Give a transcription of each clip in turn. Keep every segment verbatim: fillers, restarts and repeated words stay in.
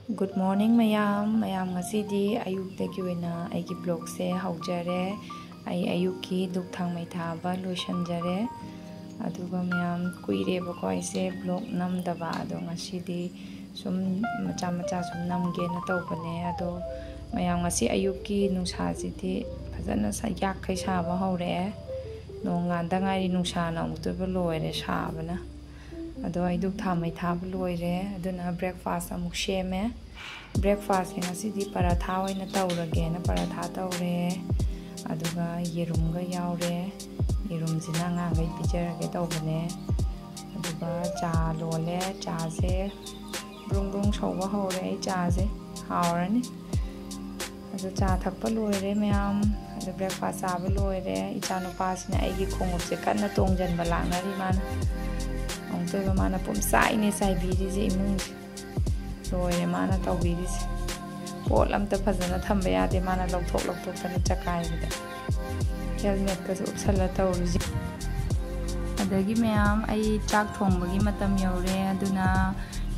Good morning ꯃꯌꯥꯝ꯫ ꯃꯌꯥꯝ, ꯉꯁꯤꯗꯤ ꯑꯌꯨꯛꯇꯒꯤ ꯑꯣꯏꯅ ꯑꯩꯒꯤ vlogꯁꯦ ꯍꯧꯖꯔꯦ꯫ ꯑꯩ ꯑꯌꯨꯛꯀꯤ ꯙꯨꯞ ꯊꯥꯡꯃꯩ ꯊꯥꯕ ꯂꯣꯏꯁꯤꯟꯖꯔꯦ꯫ ꯑꯗꯨꯒ ꯃꯌꯥꯝ, ꯀꯨꯏꯔꯦꯕꯀꯣ ꯑꯩꯁꯦ vlog ꯅꯝꯗꯕ, ꯑꯗꯣ ꯉꯁꯤꯗꯤ ꯁꯨꯝ ꯃꯆꯥ ꯃꯆꯥ ꯁꯨꯝ ꯅꯝꯒꯦꯅ ꯇꯧꯕꯅꯦ꯫ ꯑꯗꯣ ꯃꯌꯥꯝ, ꯉꯁꯤ ꯑꯌꯨꯛꯀꯤ ꯅꯨꯡꯁꯥꯁꯤꯗꯤ ꯐꯖꯅ ꯁꯥ-, ꯌꯥꯛꯈꯩ ꯁꯥꯕ ꯍꯧꯔꯛꯑꯦ꯫ ꯅꯣꯡ ꯉꯥꯟꯗ ꯉꯥꯏꯔꯤ, ꯅꯨꯡꯁꯥꯅ ꯑꯃꯨꯛꯇꯣꯏꯕ ꯂꯣꯏꯔꯦ ꯁꯥꯕꯅ꯫ ꯑꯗꯣ ꯑꯩ ꯙꯨꯞ ꯊꯥꯡꯃꯩ ꯊꯥꯕ ꯂꯣꯏꯔꯦ, ꯑꯗꯨꯅ breakfast ꯑꯃꯨꯛ ꯁꯦꯝꯃꯦ꯫ Breakfastꯁꯦ ꯉꯁꯤꯗꯤ ꯄꯔꯥꯊꯥ ꯑꯣꯏꯅ ꯇꯧꯔꯒꯦꯅ ꯄꯔꯥꯊꯥ ꯇꯧꯔꯦ, ꯑꯗꯨꯒ ꯌꯦꯔꯨꯝꯒ ꯌꯥꯎꯔꯦ꯫ ꯌꯦꯔꯨꯝꯁꯤꯅ ꯑꯉꯥꯡꯈꯩ ꯄꯤꯖꯔꯒꯦ ꯇꯧꯕꯅꯦ꯫ ꯑꯗꯨꯒ ꯆꯥ ꯂꯣꯜꯂꯦ꯫ ꯆꯥꯁꯦ ꯕ꯭ꯔꯨꯡ ꯕ꯭ꯔꯨꯡ ꯁꯧꯕ ꯍꯧꯔꯦ꯫ ꯑꯩ ꯆꯥꯁꯦ ꯍꯥꯎꯔꯅꯤ꯫ ꯑꯗꯣ ꯆꯥ ꯊꯛꯄ ꯂꯣꯏꯔꯦ ꯃꯌꯥꯝ꯫ ꯑꯗꯣ breakfast ꯆꯥꯕ ꯂꯣꯏꯔꯦ꯫ ꯏꯆꯥꯅꯨꯄꯥꯁꯤꯅ ꯑꯩꯒꯤ ꯈꯣꯡꯎꯞꯁꯦ ꯀꯟꯅ ꯇꯣꯡꯁꯤꯟꯕ ꯂꯥꯛꯅꯔꯤ ꯃꯥꯅ꯫ ꯑꯃꯨꯛꯇꯣꯏꯕ ꯃꯥꯅ ꯄꯨꯝꯆꯥꯏꯅꯦ ꯆꯥꯏꯕꯤꯔꯤꯁꯦ ꯏꯃꯨꯡꯁꯦ꯫ ꯂꯣꯏꯔꯦ ꯃꯥꯅ ꯇꯧꯕꯤꯔꯤꯁꯦ꯫ ꯄꯣꯠ ꯑꯝꯇ ꯐꯖꯅ ꯊꯝꯕ ꯌꯥꯗꯦ, ꯃꯥꯅ ꯂꯧꯊꯣꯛ ꯂꯧꯊꯣꯛꯇꯅ ꯆꯀꯥꯏꯕꯗ꯫ Helmetꯀꯁꯨ ꯎꯞꯁꯜꯂ ꯇꯧꯔꯤꯁꯦ꯫ ꯑꯗꯒꯤ ꯃꯌꯥꯝ, ꯑꯩ ꯆꯥꯛ ꯊꯣꯡꯕꯒꯤ ꯃꯇꯝ ꯌꯧꯔꯦ, ꯑꯗꯨꯅ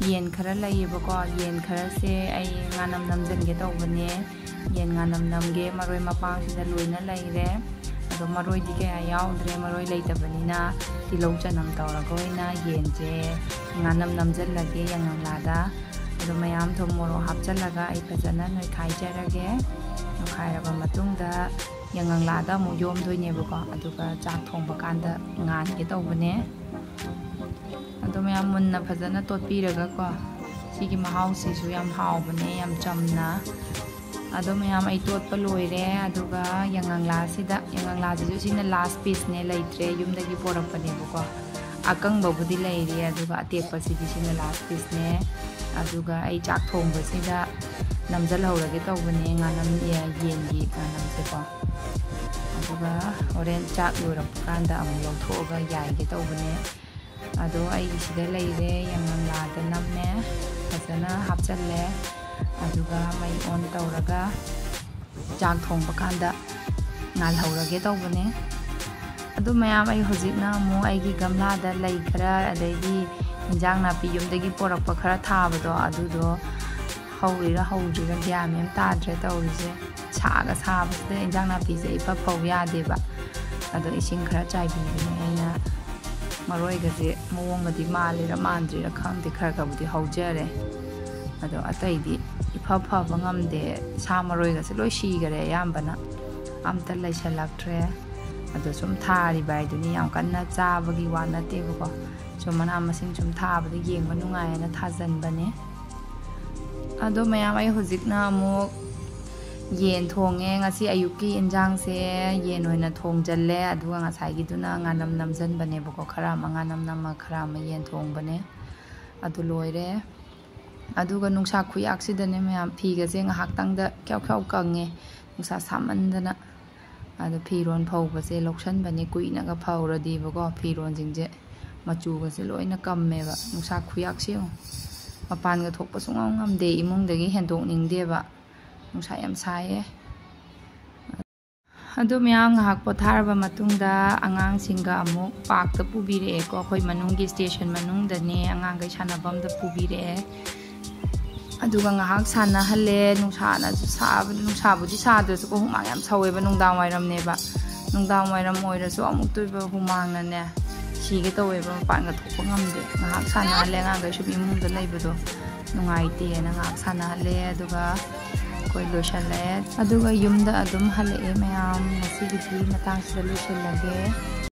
ꯌꯦꯟ ꯈꯔ ꯂꯩꯌꯦꯕꯀꯣ, ꯌꯦꯟ ꯈꯔꯁꯦ ꯑꯩ ꯉꯥꯅꯝ ꯅꯝꯖꯟꯒꯦ ꯇꯧꯕꯅꯦ꯫ ꯌꯦꯟ ꯉꯥꯅꯝ ꯅꯝꯒꯦ, ꯃꯔꯣꯏ ꯃꯄꯥꯡꯁꯤꯗ ꯂꯣꯏꯅ ꯂꯩꯔꯦ꯫ ꯑꯗꯣ ꯃꯔꯣꯏꯗꯤ ꯀꯌꯥ ꯌꯥꯎꯗ꯭ꯔꯦ, ꯃꯔꯣꯏ ꯂꯩꯇꯕꯅꯤꯅ ꯇꯤꯜꯍꯧ ꯆꯅꯝ ꯇꯧꯔꯒ ꯑꯣꯏꯅ ꯌꯦꯟꯁꯦ ꯉꯥꯅꯝ ꯅꯝꯖꯜꯂꯒꯦ ꯌꯥꯏꯉꯪꯂꯥꯗ꯫ ꯑꯗꯣ ꯃꯌꯥꯝ ꯊꯨꯝ ꯃꯣꯔꯣꯛ ꯍꯥꯞꯆꯜꯂꯒ ꯑꯩ ꯐꯖꯅ ꯅꯣꯏꯈꯥꯏꯖꯔꯒꯦ꯫ ꯅꯣꯏꯈꯥꯏꯔꯕ ꯃꯇꯨꯡꯗ ꯌꯥꯏꯉꯪꯂꯥꯗ ꯑꯃꯨꯛ ꯌꯣꯝꯗꯣꯏꯅꯦꯕꯀꯣ, ꯑꯗꯨꯒ ꯆꯥꯛ ꯊꯣꯡꯕ ꯀꯥꯟꯗ ꯉꯥꯟꯒꯦ ꯇꯧꯕꯅꯦ꯫ ꯑꯗꯣ ꯃꯌꯥꯝ ꯃꯨꯟꯅ ꯐꯖꯅ ꯇꯣꯠꯄꯤꯔꯒꯀꯣ, ꯁꯤꯒꯤ ꯃꯍꯥꯎꯁꯤꯁꯨ ꯌꯥꯝ ꯍꯥꯎꯕꯅꯦ, ꯌꯥꯝ ꯆꯝꯅ꯫ ꯑꯗꯣ ꯃꯌꯥꯝ, ꯑꯩ ꯇꯣꯠꯄ ꯂꯣꯏꯔꯦ, ꯑꯗꯨꯒ ꯌꯥꯏꯉꯪꯂꯥꯁꯤꯗ, ꯌꯥꯏꯉꯪꯂꯥꯁꯤꯁꯨ ꯁꯤꯅ last pieceꯅꯦ, ꯂꯩꯇ꯭ꯔꯦ, ꯌꯨꯝꯗꯒꯤ ꯄꯣꯔꯛꯄꯅꯦꯕꯀꯣ꯫ ꯑꯀꯪꯕꯕꯨꯗꯤ ꯂꯩꯔꯤ, ꯑꯗꯨꯒ ꯑꯇꯦꯛꯄꯁꯤꯗꯤ ꯁꯤꯅ last pieceꯅꯦ꯫ ꯑꯗꯨꯒ ꯑꯩ ꯆꯥꯛ ꯊꯣꯡꯕꯁꯤꯗ ꯅꯝꯖꯜꯍꯧꯔꯒꯦ ꯇꯧꯕꯅꯦ, ꯉꯥꯅꯝ, ꯌꯦꯟꯒꯤ ꯉꯥꯅꯝꯁꯦꯀꯣ꯫ ꯑꯗꯨꯒ ꯍꯣꯔꯦꯟ ꯆꯥꯛ ꯂꯣꯏꯔꯛꯄ ꯀꯥꯟꯗ ꯑꯃꯨꯛ ꯂꯧꯊꯣꯛꯑꯒ ꯌꯥꯏꯒꯦ ꯇꯧꯕꯅꯦ꯫ ꯑꯗꯣ ꯑꯩꯒꯤ ꯁꯤꯗ ꯂꯩꯔꯦ, ꯌꯥꯏꯉꯪꯂꯥꯗ ꯅꯝꯃꯦ, ꯐꯖꯅ ꯍꯥꯞꯆꯜꯂꯦ꯫ ꯑꯗꯨꯒ ꯃꯩ on ꯇꯧꯔꯒ ꯆꯥꯛ ꯊꯣꯡꯕ ꯀꯥꯟꯗ ꯉꯥꯜꯍꯧꯔꯒꯦ ꯇꯧꯕꯅꯦ꯫ ꯑꯗꯨ ꯃꯌꯥꯝ, ꯑꯩ ꯍꯧꯖꯤꯛꯅ ꯑꯃꯨꯛ ꯑꯩꯒꯤ ꯒꯝꯂꯥꯗ ꯂꯩ ꯈꯔ, ꯑꯗꯩꯗꯤ ꯏꯟꯖꯥꯡ ꯅꯥꯄꯤ ꯌꯨꯝꯗꯒꯤ ꯄꯣꯔꯛꯄ ꯈꯔ ꯊꯥꯕꯗꯣ, ꯑꯗꯨꯗꯣ ꯍꯧꯔꯤꯔꯥ ꯍꯧꯗ꯭ꯔꯤꯔꯥ ꯒ꯭ꯌꯥꯟ ꯃꯦꯟ ꯇꯥꯗ꯭ꯔꯦ ꯇꯧꯔꯤꯁꯦ꯫ ꯁꯥꯒ ꯁꯥꯕꯁꯤꯗ ꯏꯟꯖꯥꯡ ꯅꯥꯄꯤꯁꯦ ꯏꯐ ꯐꯧ ꯌꯥꯗꯦꯕ꯫ ꯑꯗꯣ ꯏꯁꯤꯡ ꯈꯔ ꯆꯥꯏꯕꯤꯕꯅꯦ ꯑꯩꯅ꯫ ꯃꯔꯣꯏꯒꯁꯦ ꯃꯑꯣꯡꯒꯗꯤ ꯃꯥꯜꯂꯤꯔꯥ ꯃꯥꯟꯗ꯭ꯔꯤꯔꯥ ꯈꯪꯗꯦ, ꯈꯔ ꯈꯔꯕꯨꯗꯤ ꯍꯧꯖꯔꯦ꯫ ꯑꯗꯣ ꯑꯇꯩꯗꯤ ꯏꯐ ꯐꯕ ꯉꯝꯗꯦ꯫ ꯁꯥ ꯃꯔꯣꯏꯒꯁꯦ ꯂꯣꯏ ꯁꯤꯈꯔꯦ ꯑꯌꯥꯝꯕꯅ, ꯑꯝꯇ ꯂꯩꯁꯜꯂꯛꯇ꯭ꯔꯦ꯫ ꯑꯗꯣ ꯁꯨꯝ ꯊꯥꯔꯤꯕ ꯍꯥꯏꯗꯨꯅꯤ, ꯌꯥꯝ ꯀꯟꯅ ꯆꯥꯕꯒꯤ ꯋꯥ ꯅꯠꯇꯦꯕꯀꯣ꯫ ꯁꯨꯝ ꯃꯅꯥ ꯃꯁꯤꯡ ꯁꯨꯝ ꯊꯥꯕꯗ ꯌꯦꯡꯕ ꯅꯨꯡꯉꯥꯏꯌꯦꯅ ꯊꯥꯖꯟꯕꯅꯦ꯫ ꯑꯗꯣ ꯃꯌꯥꯝ, ꯑꯩ ꯍꯧꯖꯤꯛꯅ ꯑꯃꯨꯛ ꯌꯦꯟ ꯊꯣꯡꯉꯦ꯫ ꯉꯁꯤ ꯑꯌꯨꯛꯀꯤ ꯏꯟꯖꯥꯡꯁꯦ ꯌꯦꯟ ꯑꯣꯏꯅ ꯊꯣꯡꯖꯜꯂꯦ, ꯑꯗꯨꯒ ꯉꯁꯥꯏꯒꯤꯗꯨꯅ ꯉꯥꯅꯝ ꯅꯝꯖꯟꯕꯅꯦꯕꯀꯣ, ꯈꯔ ꯑꯃ ꯉꯥꯅꯝ ꯅꯝꯃ, ꯈꯔ ꯑꯃ ꯌꯦꯟ ꯊꯣꯡꯕꯅꯦ꯫ ꯑꯗꯨ ꯂꯣꯏꯔꯦ꯫ ꯑꯗꯨꯒ ꯅꯨꯡꯁꯥ ꯈꯨꯌꯥꯛꯁꯤꯗꯅꯦ ꯃꯌꯥꯝ, ꯐꯤꯒꯁꯦ ꯉꯥꯏꯍꯥꯛꯇꯪꯗ ꯈ꯭ꯌꯥꯎ ꯈ꯭ꯌꯥꯎ ꯀꯪꯉꯦ, ꯅꯨꯡꯁꯥ ꯁꯥꯃꯟꯗꯅ꯫ ꯑꯗꯣ ꯐꯤꯔꯣꯟ ꯐꯧꯕꯁꯦ ꯂꯧꯁꯟꯕꯅꯦ, ꯀꯨꯏꯅꯒ ꯐꯧꯔꯗꯤꯕꯀꯣ, ꯐꯤꯔꯣꯟꯁꯤꯡꯁꯦ ꯃꯆꯨꯒꯁꯦ ꯂꯣꯏꯅ ꯀꯝꯃꯦꯕ꯫ ꯅꯨꯡꯁꯥ ꯈꯨꯌꯥꯛꯁꯦ ꯌꯦꯡꯉꯣ, ꯃꯄꯥꯟꯒ ꯊꯣꯛꯄ ꯁꯨꯡꯉꯝ ꯉꯝꯗꯦ, ꯏꯃꯨꯡꯗꯒꯤ ꯍꯦꯟꯗꯣꯛꯅꯤꯡꯗꯦꯕ, ꯅꯨꯡꯁꯥ ꯌꯥꯝ ꯁꯥꯏꯌꯦ꯫ ꯑꯗꯨ ꯃꯌꯥꯝ ꯉꯥꯏꯍꯥꯛ ꯄꯣꯊꯥꯔꯕ ꯃꯇꯨꯡꯗ ꯑꯉꯥꯡꯁꯤꯡꯒ ꯑꯃꯨꯛ ꯄꯥꯔꯛꯇ ꯄꯨꯕꯤꯔꯛꯑꯦꯀꯣ, ꯑꯩꯈꯣꯏ ꯃꯅꯨꯡꯒꯤ ꯁ꯭ꯇꯦꯁꯟ ꯃꯅꯨꯡꯗꯅꯦ, ꯑꯉꯥꯡꯈꯩ ꯁꯥꯟꯅꯐꯝꯗ ꯄꯨꯕꯤꯔꯛꯑꯦ꯫ ꯑꯗꯨꯒ ꯉꯥꯏꯍꯥꯛ ꯁꯥꯟꯅꯍꯜꯂꯦ꯫ ꯅꯨꯡꯁꯥꯅꯁꯨ ꯁꯥꯕ, ꯅꯨꯡꯁꯥꯕꯨꯗꯤ ꯁꯥꯗ꯭ꯔꯁꯨꯀꯣ, ꯍꯨꯃꯥꯡ ꯌꯥꯝ ꯁꯧꯋꯦꯕ ꯅꯨꯡꯗꯥꯡ ꯋꯥꯏꯔꯝꯅꯦꯕ꯫ ꯅꯨꯡꯗꯥꯡ ꯋꯥꯏꯔꯝ ꯑꯣꯏꯔꯁꯨ ꯑꯃꯨꯛꯇꯣꯏꯕ ꯍꯨꯃꯥꯡꯅꯅꯦ ꯁꯤꯒꯦ ꯇꯧꯋꯦꯕ, ꯃꯄꯥꯟꯒ ꯊꯣꯛꯄ ꯉꯝꯗꯦ꯫ ꯉꯥꯏꯍꯥꯛ ꯁꯥꯟꯅꯍꯜꯂꯦ, ꯑꯉꯥꯡꯈꯩ ꯁꯨꯝ ꯏꯃꯨꯡꯗ ꯂꯩꯕꯗꯣ ꯅꯨꯡꯉꯥꯏꯇꯦꯅ ꯉꯥꯏꯍꯥꯛ ꯁꯥꯟꯅꯍꯜꯂꯦ꯫ ꯑꯗꯨꯒ ꯑꯩꯈꯣꯏ ꯂꯣꯏꯁꯜꯂꯛꯑꯦ, ꯑꯗꯨꯒ ꯌꯨꯝꯗ ꯑꯗꯨꯝ ꯍꯜꯂꯛꯑꯦ ꯃꯌꯥꯝ꯫ ꯉꯁꯤꯒꯤꯗꯤ ꯃꯇꯥꯡꯁꯤꯗ ꯂꯣꯏꯁꯜꯂꯒꯦ꯫